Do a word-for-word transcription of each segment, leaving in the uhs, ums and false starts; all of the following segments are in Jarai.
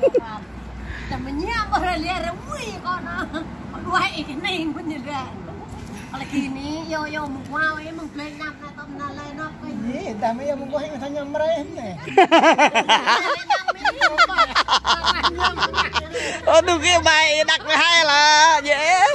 Tơdah mơñam ƀơi ră liar, ui, kâo anai. Kâo đuaĭ ih kơ anai mơñam ră. Kâo lagi anai, yơh, yơh, mơ̆ng kâo, ih mơ̆ng plơi ñam anai, tơm anai lĕ nŏp kơ ih. Ih, tơdah mơñam mơ̆ng kâo, ih mơ̆ng ñam ră anai. Ơ, đu kơ ƀai, ih đăk mơ̆ hai lah, yơh.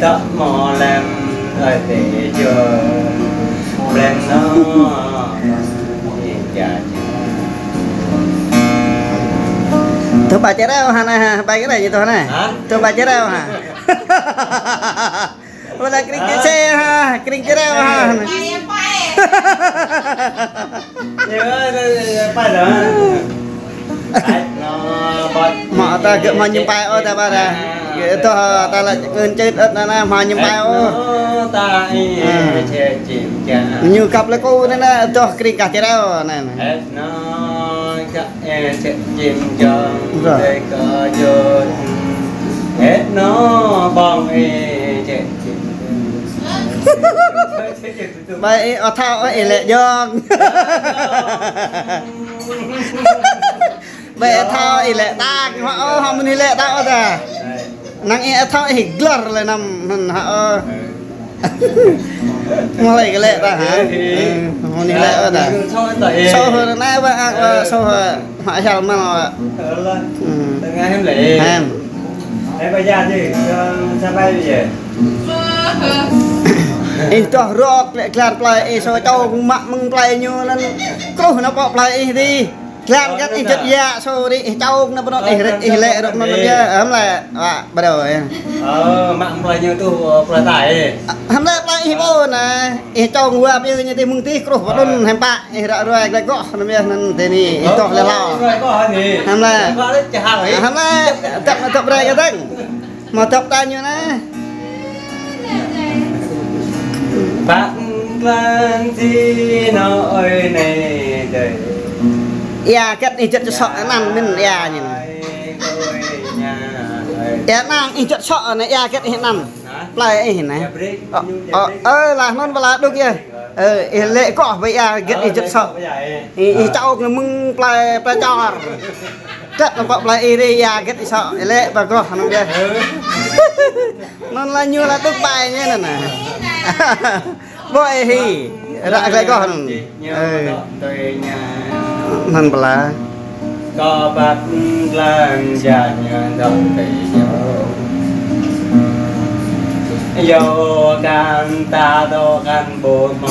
tŏ mơ̆ lăm, ơi tê čô, lăm nô, ih ča. Tơ ba čơrao ha anai ha, ba kơ anai ñu tơ anai. Hă? Tơ ba čơrao ha. Wala kring kơ se ha, kring čơrao ha. Mă ta gơ̆ mă ñum pai ôh ta ba ra. Gơ̆ tơ ta lăi ngăn čơt ơ̆t anai anai mă ñum pai ôh. Ñu kăp lĕ kơ anai anai tơ kring kah čơrao anai anai. Čĕ čim čong, ră. Dơi kơ jut. Hĕt nô ƀơ̆ng ih, čĕ čim. Ƀai ih ƀu thâo ôh ih lĕ jong. Ƀai ih thâo ih lĕ tang, hŏ ôh, hŏ mơ̆n ih lĕ tang ôh ta. Năng ih thâo ih glŏr lĕ năm, hŏ ôh. Mơ̆ lĕ kơ lĕ ta hă? Ơ, mơ̆ anai lĕ ta. Sô hơ anai ƀă, ă, ƀă, sô hơ. Hă hial mơ̆n ƀă. Ơ, lă. Ơ. Tơngai hiam lĕ. Hiam. Ơ, ƀă ya jĕ, ơ, sa pai jĕ. Ih, tŏh rŏk lĕ glan plai, ih, sô čô mă mơ̆ng plai ñu anŭn. Kruh nao pơ plai ih dih. Glan kơ ih jĕt yă sô ri ih čông nao pơ anŭn ih, ih lĕ rŏk anŭn yă, hăm lĕ, wă, ƀrô yă. Ơ, mă plai ñu tuh, ơ, plai tai. Hăm lĕ plai ih ƀu anai, ih čông wă pơ ñu tih mơ̆ng tih kruh pơ anŭn hăm pă, ih ră ruai glai goh anŭn yă anŭn tih ni, ih tŏh lĕ hlâo. Hăm lĕ. Hăm lĕ, tŏp, tŏp rai kơ tơ̆ng. Mă tŏp ta ñu anai. Băt lăng si nô ơi nê dơi. Ia hơget ih jĕt sŏ anŭn mơ̆n ia ñu anai. Ia năng ih jĕt sŏ anai ia hơget ih anŭn. Hă? Plai ih anai. Ia brek, ơ, ñu ia ơ, brek. Ơ, lah anŭn ƀă lah đŭk ia. Ơ, ih lĕ koh ƀai ia hơget ih jĕt sŏ. Ih, ih čông nao mơ̆ng plai, plai čor. Kăt nao pơ plai ih ri ia hơget ih sŏ, ih lĕ ƀă goh anŭn yă. Anŭn lah ñu lah tŭk ƀai ñu anŭn nă. Ƀô̆ ih hĭ, ră glai goh anŭn. Ơ. Anŭn ƀă lah. Kơ băt lăng ja ñu dŏ tơi ñu. Yua kơ ta dŏ kăn ƀu hmâo.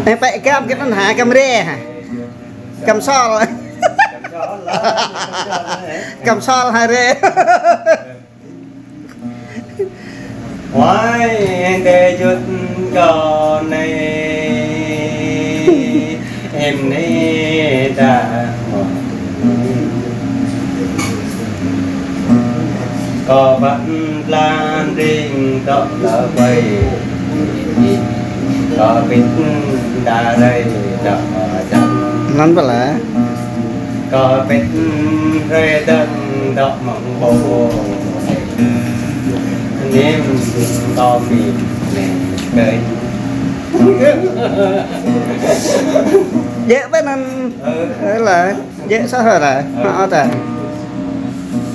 Ơ, pĕ găm kơ anŭn hă, găm rê hă? Găm sol. Găm sol hă rê. Wai, tơi jut kơ anai, em ne ta. Kơ băt lăng ring tŏ lơ ƀai. Kơ bit ta rai tŏ jăn. Anŭn ƀă lah. Kơ bit rai dơ̆ng tŏ mơ̆ng ƀô̆. Nim kơ mi ne kơi. Djơ̆ ƀơi anŭn. Ơ. Ơ lah. Djơ̆ sŏ hă lah. Ơ. Hă ta.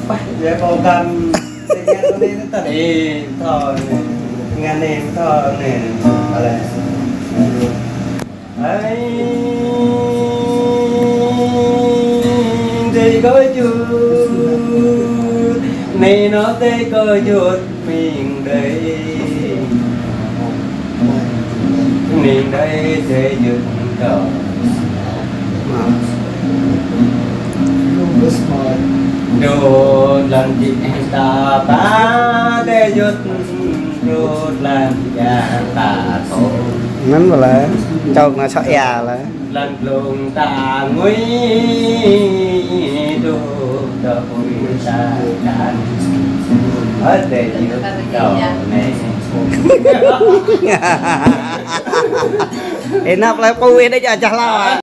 Ƀah, djơ̆ ƀô̆ kăn. Tơngan anai tơl. Ơ, thâo anai. Tơngan anai thâo anai. Ơ lĕ. Ai, dơi kơ jut, anai nô dơi kơ jut mơ̆ng đơi. Mơ̆ng đơi dơi jut kơ. Đut lăng jĭ ta pă dơi jut. Rut lăng ia ta tŏ. Anŭn ƀă lah. Čŏk nao sŏ ia lah. Lăng blung ta ngui. Rut tŏ ui ta kan. Hơt dơi jut tŏ ne. Ih nao plai pui đơi jah hlâo.